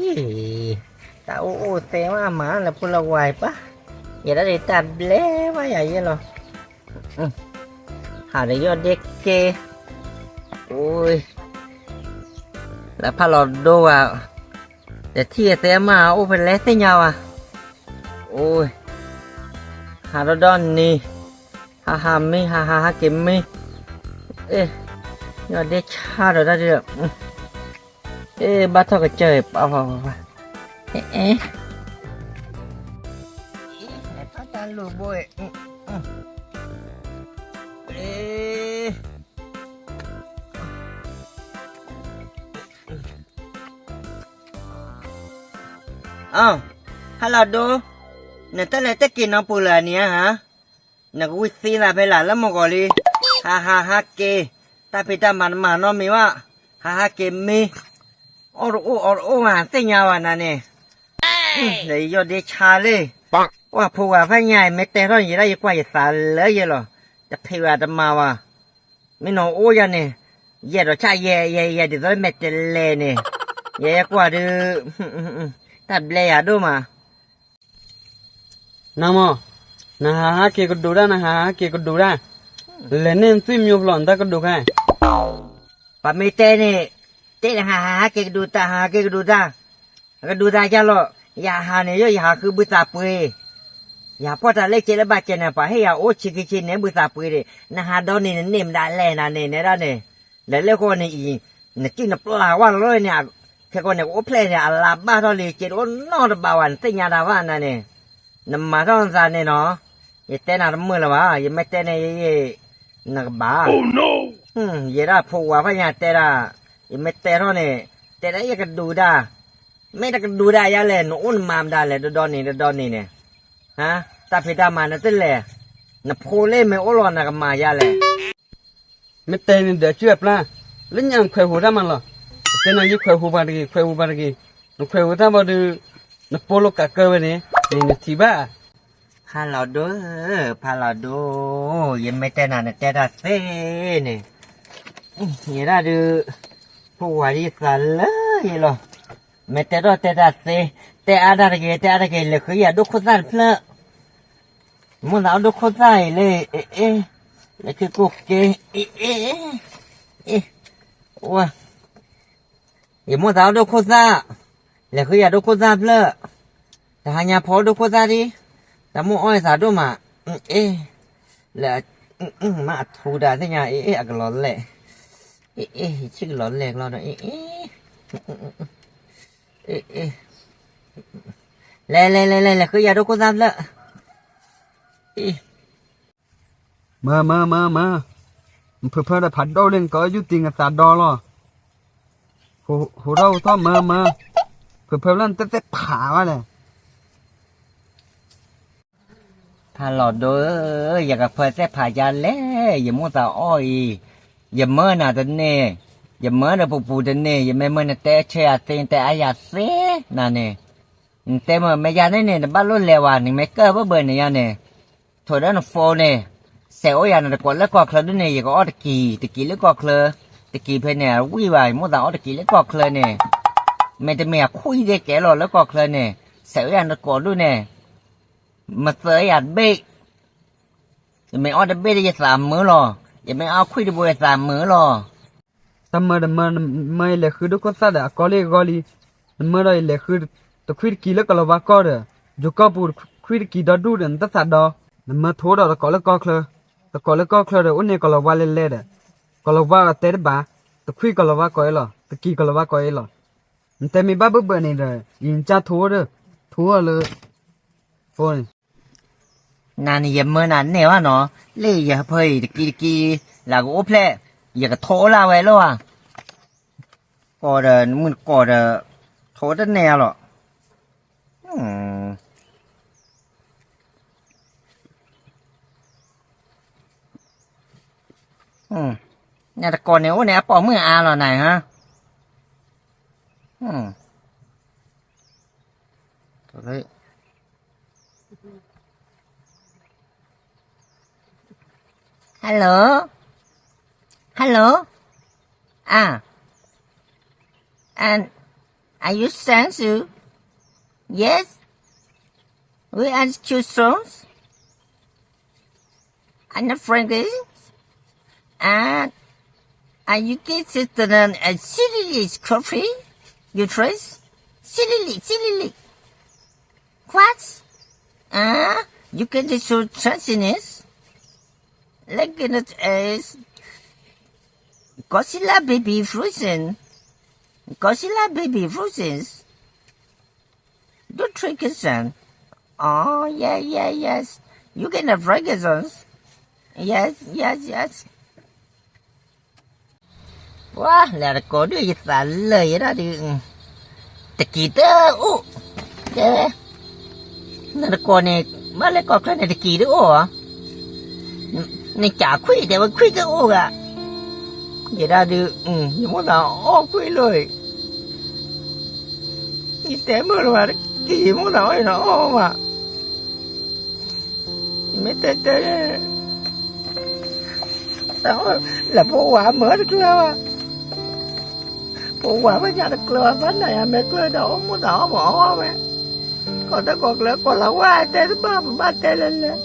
အ့, တၢ်အိၣ်အိၣ်သဲမးမးလၢဖိလၢဝါအံၤပၢ်, ယဲဒၣ်ဒ်တၢ်ဘျဲဘၣ်ယၤယဲလီၤ, ဟးဒီးယီၢ်ဒ့က့, အိ, လၢဖးလီၤဒိဝဲ, တထံၣ်အသဲမးအိၣ်ဖဲလဲၣ်သ့ၣ်ညါဝဲ, အိ, ဟးဒီဒီနံၤ, ဟးဟးမံ ဟးဟးဟးက့ၤမံ, အ့, ယီၢ်ဒ့ဆါဒီးတၢ်ဒုး အ့, ဘၣ်ထီၣ်ကစၢၢ် ပှၤပှၤပှၤပှၤ, အ့, အ့, တၢ်လိာ်ဘိ, အ့, အ, ဟါလီၤဒိ, နတၢ်လဲၤတက့ၤနီပူၤလၢာ်နံၤဧါ, နကဝံၣ်သ့သးဖဲလၢလၢမုၢ်ဂီၤလံ, ဟးဟးဟးက့ၤ, တၢ်ဖံးတၢ်မၤတမၤနီတမံၤဘၣ်, ဟးဟးက့ၤမံ, အီၣ်တအိၣ်အီတအိၣ်ဘၣ်သ့ၣ်ညါဘၣ်နၤန့ၣ်, ဒီးယယီၢ်ဒ့ဆါလံ, ပှၤဖိဝၤဖးညါအံၤ မ့ၢ်တဲထီၣ်န့ၣ် ယဲဒၣ်ယကွၢ်ယသးလၢယဲလီၤ, တဖံးဝဲတမၤဝဲ, မ့ၢ်နအိၣ်ယၤန့ၣ်, ယဲၢ်ဒီးဆၣ်ယဲယဲယဲ ဒ်သိးမ့ၢ်တဲလဲၣ်န့ၣ်, ယဲယကွၢ်ဒုး, တၢ်ဘျဲယၤဒိၣ်မး နမ့ၢ်, နဟးဟးက့ၤကဒိးတၢ် နဟးဟးက့ၤကဒိးတၢ်, လဲၤန့ၢ်နသွံၣ်မၠိဖျိး နတၢ်ကဒိးခါ, ပှၤမ့ၢ်တဲန့ၣ်, တဲနဟးဟးက့ၤကဒိးတၢ် ဟးဟးက့ၤကဒိးတၢ်, ကဒိးတၢ်ယါလီၤ, ယဟးန့ၣ် ယိၣ်ယဟးဃုဘုသးပှ့ၤ, ယဟးဖီၣ်တၢ်လၢကဲလၢဘၣ်ကဲန့ၣ် ပှၤဟ့ၣ်ယၤအိၣ်ဆံခံဆံန့ၣ်ဘုသးပှ့ၤဒံး, နဟးဒီန့ၣ် နန့ၢ်မတၤလဲၣ်နၤန့ၣ် နဲဒၣ်န့ၣ်, လဲၤလၢဃီန့ၣ်အံၤ, နစုၣ်နပျၢ်ဝဲလီၤန့ၣ်, ခဲကီန့ၣ် ကအိၣ်ဖျဲၣ်န့ၣ် အလါဘၣ်ထီၣ်လံ ကဲတအိၣ်နီတဘးဝဲ နသ့ၣ်ညါတၢ်ဘၣ်နၤန့ၣ်, နမၤထီၣ်နသးန့ၣ်နီၤ, ယတဲနၤတမုာ်လၢၤဘၣ် ယမ့ၢ်တဲန့ၣ် နကဘၣ်, ယဲဒၣ်ဖိဝၤဖးညါတဲဒၣ်, ယမ့ၢ်တဲထီၣ်န့ၣ်, တဲဒၣ်ယကဒိးတၢ်, မ့ၢ်တကဒိးတၢ်ယါလဲၣ် နအိၣ်နမၤမတၤလဲၣ် တဒီန့ၣ် တဒီန့ၣ်န့ၣ်, တၢ်ဖံးတၢ်မၤနတလဲၣ်, နဖိလၢမ့ၢ်အိၣ်လီၤနကမၤယါလဲၣ် မ့ၢ်တဲန့ၣ်ဒီး စုအပျၢ်, လၢညါနခွဲးဟူးတၢ်မးလီၤ, တဲနၤယခွဲးဟူးပှၤတဂ့ၤ ခွဲးဟူးပှၤတဂ့ၤ, နခွဲးဟူးတၢ်ဘၣ်ဒီး, နပိာ်လိာ်ကးကၢဝဲန့ၣ်, န့ၣ်နထံၣ်ဘၣ်, ဖးလီၤဒိ, ဖးလီၤဒိ, ယမ့ၢ်တဲနၤနတဲတၢ်သ့န့ၣ်, ယဲဒၣ်ဒုး, ဖိဝၤဒ်ယသးလၢယလီၤ, မ့ၢ်တဲထီၣ်တဲတၢ်သ့, တဲအါတၢ်တဂ့ၤ တဲအါတဂ့ၤ လဲၤဃုယၤဒိခိၣ်သၣ်တဖျၢၣ် မိၣ်သးအီၣ်ဒိခိၣ်သၣ်အံၤလၢ, အ့ၣ်, လၢခံကိၣ်က့, အ့ၣ်, အ့ၣ်, ဝါ, ယမိၣ်သးအီၣ်ဒိခိၣ်သၣ်, လဲၤဃုယၤဒိခိၣ်သၣ်ဖျၢၣ်, တဟါညါဖီအီၣ်ဒိခိၣ်သၣ်ဒံး, တၢ်မိၣ်အီၣ်ယသးဒိၣ်မး, အ့ၣ်, လၢ, မ့ၢ်အထူတၢ်သ့ၣ်ညါ အ့ၣ် အကလီၤလဲၣ်, အ့ၣ်, ယဆံၣ်ကလီၤလဲၣ်ကလီဒီး အ့ၣ်, အ့ၣ်, လဲၤလဲၤလဲၤလဲၤ လဲၤဃုယၤဒိခိၣ်သၣ်ဖျၢၣ်, အ့ၣ်, မၢမၢမၢမၢ, နဖုးဖၢဒီးဖးဒိၣ်လံ နကအီၣ်ယူၢ်တံၢ်နသးဒီလီၤ, ဟူးထီၣ်ဟူးထီၣ်မၢမၢ, ဖုးဖၢဖျၢၣ်နတဲသ့ၣ်ဖးဝဲလဲၣ် ဖးလီၤဒိဧၢ, ယကဖၢသ့ၣ်ဖးယါလဲၣ်, ယမိၣ်သးအီၣ်အံၤ, ယမၢနၤတန့ၢ်, ယမၢဒီးပူၤပူၤတန့ၢ်, ယမ့ၢ်မၢနတဲဆၢယၤသ့ နတဲအါယၤသ့နၤန့ၣ်, နတဲမၢမ့ၢ်ယါန့ၣ်န့ၣ် နဘၣ်လိၣ်လဲၤဝဲ နမ့ၢ်ကၢၢ်ဘၢဘၢန့ၣ်ယါန့ၣ်, ထိးဒီးန phone န့ၣ်, စဲးအိၣ်ယၤနတကိးလၢကီၢ်ချၢဒ်န့ၣ် ယကအီၣ်တကံၢ်, တကံၢ်လၢကီၢ်ချၢ, တကံၢ်ဖဲန့ၣ် အဝံၣ်ဘၣ် ယမိၣ်သးအီၣ်တကံၢ်လၢကီၢ်ချၢန့ၣ်, မ့တမ့ၢ်အခွံၣ်ဒဲကဲလီၤလၢကီၢ်ချၢန့ၣ်, စဲးအိၣ်ယၤနတကိးဒ်န့ၣ် မၢသၢယၤတဘ့ၣ်, ယမ့ၢ်အီၣ်တဘ့ၣ်ဒီးယသးမုာ်လီၤ, ယမ့ၢ်အီၣ်ခွံၣ်တဘိယသးမုာ်လီၤ. တၢ်မၢဒီးမၢ, နမၢယလဲၤဃုဒိခိၣ်သၣ်ဒီးအကီလံအဂီၢ်လံ, နမၢဒီးယလဲၤဃုတခွံၣ်တကံၢ်လၢကီၤလၤဝါကီၢ်ဒီး, ယိၤကီၢ်ပူၤခွံၣ်တကံၢ်ဒီဒူၣ်ဒီး နတသးဒီ, နမၢထိဒီးတကိးလၢကီၢ်ချၢ, တကိးလၢကီၢ်ချၢဒီး အိၣ်န့ၢ်ကီၤလၤဝါလဲၤလဲၤဒီး, ကီၤလၤဝါအတဲတဘၣ်, တခွံၣ်ကီၤလၤဝါကိးအံၤလီၤ, တကံၢ်ကီၤလၤဝါကိးအံၤလီၤ. နတဲမ့ၢ်ဘၣ်ဘၢဘၢန့ၣ်ဒီး ယကစၢ်ထိဒီး, ထိလၢ, phone န့ၣ် နၤန့ၣ်ယမၢနၤန့ၢ်ဘၣ်နီၤ, လၢယဖၢအံၤတကံတကံ, လၢကအိၣ်ဖျဲၣ်, ယကထိလၢဝဲလၢၤဘၣ်, ကိးဒီး နမုၢ်နကိးဒီး, ထိတန့ၢ်အါလီၤ. နတကိးန့ၣ်အိၣ်န့ၣ် အပိာ်မုၣ်အါလီၤနၤဧၢ. Hello, hello, အ, အ, Are you Sansu? Yes. We are Q Stones. And the Frankie. And are you get it and a silly coffee? You dress? Silly, silly. What? Ah, you get it so trashiness? Like it is Godzilla baby frozen. Godzilla baby frozen. Don't trick your son. Oh, yeah, yeah, yes. You can have Frankenstein. Yes, yes, yes. ပှၤလဲၤတကိးဒုးယသးလၢာ်ယဲဒၣ်ဒုး, တကံၤတအိၣ်, တဲဝဲ, နတကိးန့ၣ် ဘၣ်လဲၤကီၢ်ချၢန့ၣ်တကံၤတအိၣ်ဧါ, နကးခွံၣ်တဲဝဲခွံၣ်တအိၣ်ဂၤ, ယဲဒၣ်ဒုး, ယမိၣ်သးအီၣ်ခွံၣ်လိၣ်အံၤ, ယတဲမုာ်လၢၤဘၣ်တကံၤ ယမိၣ်သးအီၣ်အံၤနီၤအီၣ်ဘၣ် မ့ၢ်တဲတဲ, လၢဖိဝၤမၢတကျၢၤဘၣ်, ဖိဝၤဘၣ်ညါတကျၢၤဘၣ် ဘၣ်နၤယၤမ့ၢ်ကျၢၤဒီး အိၣ်မူသးအီၣ်မၤအီၣ်ဝဲ, ကီၢ်တၢ်ကီၢ်ကျၢၤကီၢ်လၤဝါတဲတဘၣ် ပဘၣ်တဲလဲၣ်လဲၣ်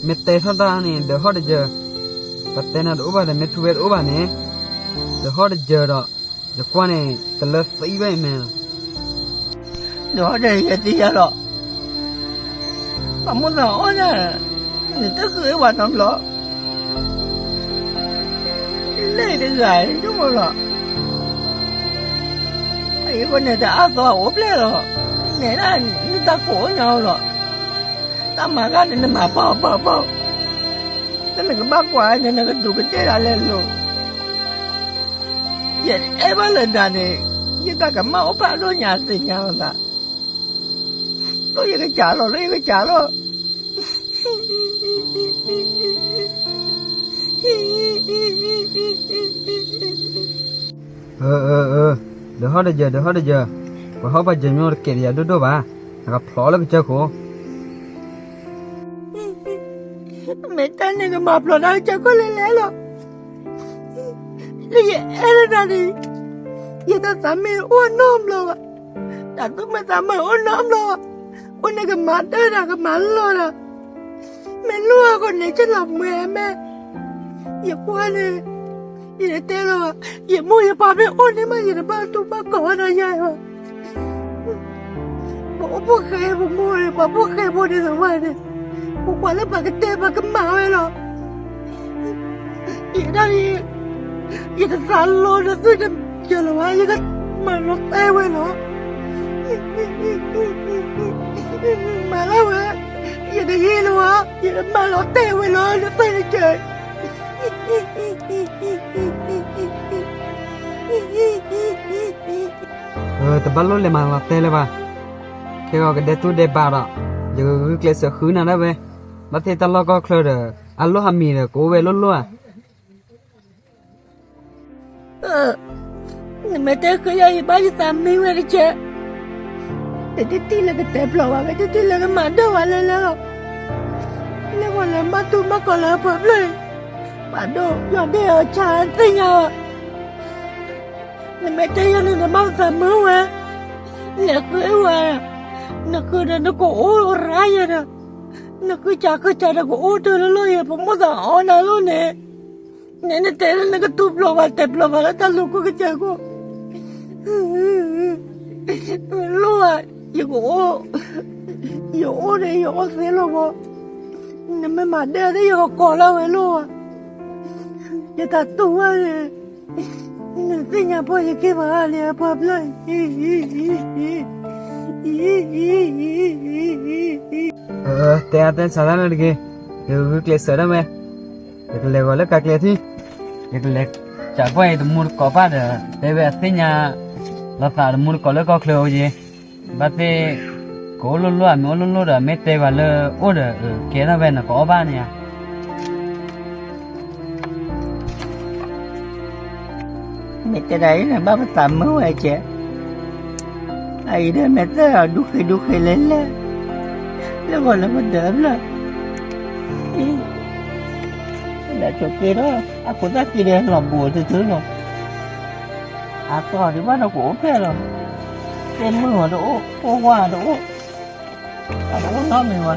မ့ၢ်တဲထီၣ်တၢ်န့ၣ် ဒီးဟီၣ်တယၢၤ, ပတဲနၤတအိၣ်ဘၣ်ဒီး မ့ၢ်ထူဝဲတအိၣ်ဘၣ်န့ၣ်, ဒီးဟီၣ်တယၢၤဒီး, ယကွၢ်န့ၣ် တလၢသံဘၣ်အံၤမဲာ်လီၤ, ဒီးဟီၣ်တယၢၤယသံယၤလီၤ, ပမိၢ်သးအီၣ်ညါ, နတဃုဝဲနီတဘျီ လဲၣ်တဂၤအံၤ ဆိကမိၣ်လီၤ, အအံၤဃိန့ၣ် တအါသီအိၣ်ဖျဲၣ်လီၤ, နဲဒၣ်နတၢ်ကိးအိၣ်ညါလီၤ, တၢ်မၤဂၤန့ၣ် နမၤပှၤပှၤပှၤ, တၢ်နကဘၣ်ကွၢ်န့ၣ် နကဒူးကဒဲဒၣ်လဲာ်လိၤ, ယအဲၣ်ဘၣ်လၢနၤန့ၣ်, ယတၢ်ကမၣ်အိၣ်ဖးဒိၣ်ညါသ့ၣ်ညါလီၤသး လၢယကစၢ်လီၤ လၢယကစၢ်လီၤ, အၢ အၢ အၢ, ဒီးဟီၣ်တယၢၤ ဒီးဟီၣ်တယၢၤ, ပှၤဟီၣ်ပှၤယၢၤမ့ၢ်တကဲးတယၤဒိၣ်ဒိၣ်ဘၣ်, နကဖျိးလၢကစၢၢ်ခိၣ် မ့ၢ်တၢ်န့ၣ်ကမၤဖျိးတၢ်ကစၢၢ်ခိၣ်လဲၤလဲၤလီၤ, လၢယအဲၣ်လၢတၢ်န့ၣ်, ယတၢ်သးမ့ၢ်အိၣ်နီတဘျီဘၣ်, တၢ်သူၣ်မ့ၢ်သးမ့ၢ်အိၣ်နီတဘျီဘၣ်, အိၣ်န့ၣ်ကမၤတၢ်တၢ်ကမၤလီၢ်တၢ်, မ့ၢ်လိၣ်အဃိန့ၣ် ကလီၤမွဲမဲာ်, ယကွၢ်န့ၣ်, ယတဲလီၤ, ယမိၢ်ယပၢ်မ့ၢ်အိၣ်န့ၣ်မး ယတဘၣ်တူၢ်ဘၣ်ကီးဝဲဒီးယၤဘၣ် ပအိၣ်ဖိၣ်ဃဲဖိမိၢ်န့ၣ် ပှၤဖိၣ်ဃဲဖိန့ၣ်သ့ၣ်တဖၣ်န့ၣ်, ပကွၢ်လၢပှၤကတဲပှၤကမၤဝဲလီၤ, ယဲဒၣ်, ယတသးလီၤဒီးသုတယၢၤလၢၤဘၣ် ယကမၤလီၤတဲာ်ဝဲလီၤ, မၤလၢဝဲ, ယတဂ့ၤလၢၤဘၣ် ယကမၤလီၤတဲာ်ဝဲလီၤ နသ့ၣ်နကၢၤ တဘၣ်လိၣ်လဲၤမၤလီၤတဲာ်လၢၤဘၣ်, ခဲဂီၤကဒဲတိၢ်ဒဲးဘးဒီး, ယကဂုာ်ကျဲးစၢးဃုနၤဒၣ်ဝဲ, ဘၣ်သ့ၣ်တၢ်လီၢ်ကီၢ်ချၢဒီး, အလီၢ်ဟးမံၤဒီး ကအိၣ်ဝဲလိၣ်လိၣ်ဧါ နမ့ၢ်တဲဃုယၤ ယဘၣ်ယသးမံဝဲတကဲး, တတံၢ်လၢကတဲဖျီးဘၣ်ဝဲ တတံၢ်လၢကမၤဒၢၣ်ဝဲလဲၣ်လဲၣ်လီၤ, လၢပှၤလၢဘၣ်တူၢ်ဘၣ်ကီးလၢပှၤဖျၢၣ်အံၤ, ပှၤဒိၣ်ယွၤဒဲအီၤဆါသ့ၣ်ညါအီၤ, နမ့ၢ်တဲယၤန့ၣ် နဘၣ်ပသးမုာ်ဝဲ, လဲၤဃုဝဲ, နဃုဒီးနကအိၣ်ရါယဲဒီး, နဃုစၢ်ဃုစၢ်ဒီးကအိၣ်တၢ်လၢလီၢ်ယဲ ပမိၢ်သးအီနၤလိၣ်န့ၣ် နတဲလၢနကတူၢ်ဖျိးဘၣ်တဲဖျိးဘၣ်လၢတၢ်လူၤခိၣ်ကစၢၢ်ခိၣ်, လိၣ်ဧါ, ယကအိၣ်, ယအိၣ်န့ၣ် ယအိၣ်သ့လီၤဘၣ်, နမ့ၢ်မၤဒၢသ့ၣ် ယကကိးလၢဝဲလိၣ်ဧါ, ယတၢ်တူၢ်ဝဲန့ၣ်, နသ့ၣ်ညါပှၢ်ယကဲဘၣ်န့ၣ် ပှၤဖျၢၣ်အံၤ တဲအါတဲဆါတၢ်န့ၣ်တဂ့ၤ, ယကဂုာ်ကျဲးစၢးဒၣ်ဝဲ, ယကလဲၤဂီၤလၢကးကျဲထံ, ယကလဲၤစးကွၢ်အံၤတမူတကိးဘၣ်ဒီး တဲဝဲအသ့ၣ်ညါ, လီၤသးတမူတကိးလၢကီၢ်ချၢအိၣ်ယဲ, ဘၣ်သ့ၣ်, ကအိၣ်လိၣ်လိၣ်ဧါ မ့ၢ်အိၣ်လိၣ်လိၣ်ဒီး မ့ၢ်တဲပှၤလၢအိၣ်ဒီး ကဲထီၣ်ဖဲနကအီၣ်ဘၣ်န့ၣ်ဧါ မ့ၢ်တဲဒ်အံၤန့ၣ် ဘၣ်ပသးမုာ်ဝဲကဲ, အအံၤဒီးမ့ၢ်သၢဒူဃ့ဒူဃ့လဲၤလဲၤ, လၢဂီၤလၢပဒၢးဖျၢၣ်, လဲၤဆိးက့ဒီး အခိၣ်သၣ်က့ဒီးလီၤဘိးတထူလီၤ. အသီဒံးဘၣ်ဒီးကအိၣ်ဖျဲၣ်လီၤ. တဲမုၢ်အီၤတအိၣ်, ဖိဝါအီၤတအိၣ်, အတအိၣ်နီတမံၤဝဲ.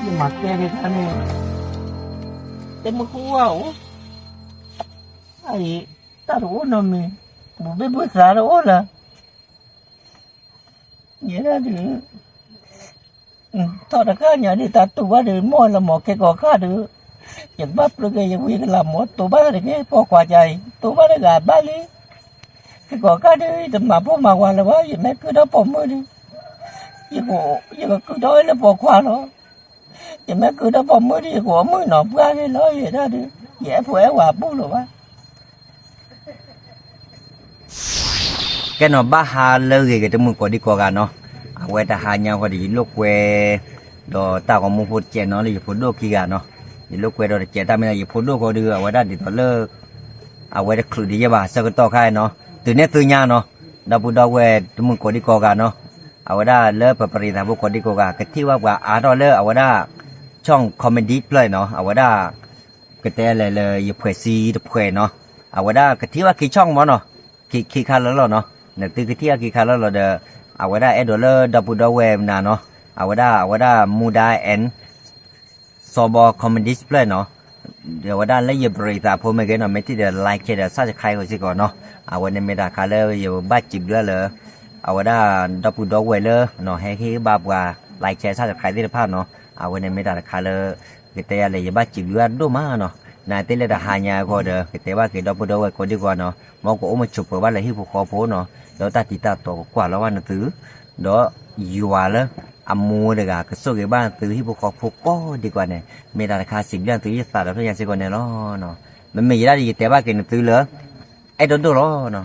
ယမၤကဲဒ်တၢ်န့ၣ်, တဲမုၢ်ဖိဝါအိၣ်, အအံၤ, တၢ်တအိၣ်နီတမံၤ, ဘူးဘ့ၣ်ဘူးသးတအိၣ်လၢ ယဲဒၣ်ဒုး, ထီၣ်တခါညါဒုး တၢ်တူၢ်ဘၣ်ဒုး မီၢ်လၢမီၢ်ခဲကိာ်ခါဒုး, ယကဘၣ်ပျုၤက့ၤယဝံၤကလၤမီၢ် တိၢ်ဘၣ်တက့ၢ် ပိာ်ခွါကါအံၤ တိၢ်ဘၣ်တဂၤဘၣ်လံ. ခဲကိာ်ခါဒုး ယတမၤဖိမၤဝၤလၢၤဘၣ် ယမ့ၢ်ကုၢ်ဒီးပိာ်မုၣ်ဒုး, ယကကုၢ်ဒီးလၢပိာ်ခွါလီၤ. ယမ့ၢ်ကုၢ်ဒီးပိာ်မုၣ်ဒုး ယကအိၣ်မုၣ်နီၤပှၢ်ဂ့ၤလီၤ ယဲဒၣ်ဒုး, ယအဲၣ်ဖိအဲၣ်ဝၤဘူၣ်လၢၤဘၣ်. ကဲနီၤ ဘၣ်ဟါလၢအဂ့ၤက့ၤ တမုၢ်ကိးဒံကိးဂၤနီၤ, အဝဲတဟါညါဃီဒီး ယလိာ်ကွဲ ဒီးတၢ်ဂီၤမူဖိတကဲးနီၤ လၢယဖိဒိၣ်ခံဂၤနီၤ, ယလိာ်ကွဲဒီးတကဲးတၢ်မ့ၢ်လၢယဖိဒိၣ်ဃီဒီး အဝဲဒၣ်ဒ်သိးလၢ အဝဲတချုးဒံးယဲဘၣ်ဆၢကတီၢ်ခါနီၤ, တုၤန့ၣ်သုညါနီၤ, ဒီပုၢ်ဒီဝဲၢ်တမုၢ်ကိးဒံကိးဂၤနီၤ, အဝဲဒၣ်လၢပပရံသးဖိကိးဒံကိးဂၤ ကထံၣ်ဘၣ်ပှၤအါထီၣ်လၢအဝဲဒၣ် ช่อง comedy ဖျၢၣ်နီၤ, အဝဲဒၣ် ကတဲလဲၣ်လၢယဖှဲးစံတဖှဲးနီၤ, အဝဲဒၣ်ကထံၣ်ဘၣ်ခံ ช่อง မ့ၢ်နီၤ, ခံ ခံခါလၢလီၤနီၤ, နသုကထံၣ်ဘၣ်ခံခါလၢလီၤဒီး အဝဲဒၣ်အဲၣ်ဒိးလၢဒီပုၢ်ဒီဝဲၢ်မနၤနီၤ, အဝဲဒၣ် အဝဲဒၣ်မူဒါ and စီၤဘီ comedy ဖျၢၣ်နီၤ, ဒီးအဝဲဒၣ်လၢယပရံသးဖိမ့ၢ်ဂ့ၤနီၤ မ့ၢ်ထံၣ်ဒီး like share ဒီး subscribe စ့ၢ်ကီးနီၤ, အဝဲန့ၣ်မ့ၢ်တၢ်တခါလၢယဘၣ်စံးဘျုးလၢ အဝဲဒၣ်ဒီပုၢ်ဒီဝဲၢ်လၢ ဟဲဟ့ၣ်ဘၣ်ပှၤ like share subscribe သ့ၣ်တဖၣ်နီၤ, အဝဲန့ၣ်မ့ၢ်တၢ်တခါလၢ ကတဲယၤလဲၣ် ယဘၣ်စံးဘျုးအဒိၣ်မးနီၤ, နသ့ၣ်လၢတဟါညါအဂီၢ်ဒီး ကတဲဘၣ်က့ၤဒီပုၢ်ဒီဝဲၢ်ကိးဒံကိးဂၤနီၤ, မ်ကအိၣ်မုာ်ဆိးပၢၤဘၣ်လၢဟံၣ်ဖိဃီဖိနီၤ, ဒီးတၢ်တံၤတၢ်တီၤကကွၢ်လီၤဘၣ်နသု ဒီးယွၤလၢအမူတဂၤ ကဆိၣ်ဂ့ၤဘၣ်သုဟံၣ်ဖိဃီဖိကိးဒံကိးဂၤန့ၣ် မ့ၢ်တၢ်တခါစံးဘျုးသုယသးဒီဖျၢၣ်ညါစ့ၢ်ကီးန့ၣ်လီၤ. မ့မ့ၢ်ယဲဒၣ်ဒီးယတဲဘၣ်က့ၤနသုလၢ အဲၣ်ဒိးဒိၣ်လီၤနီၤ.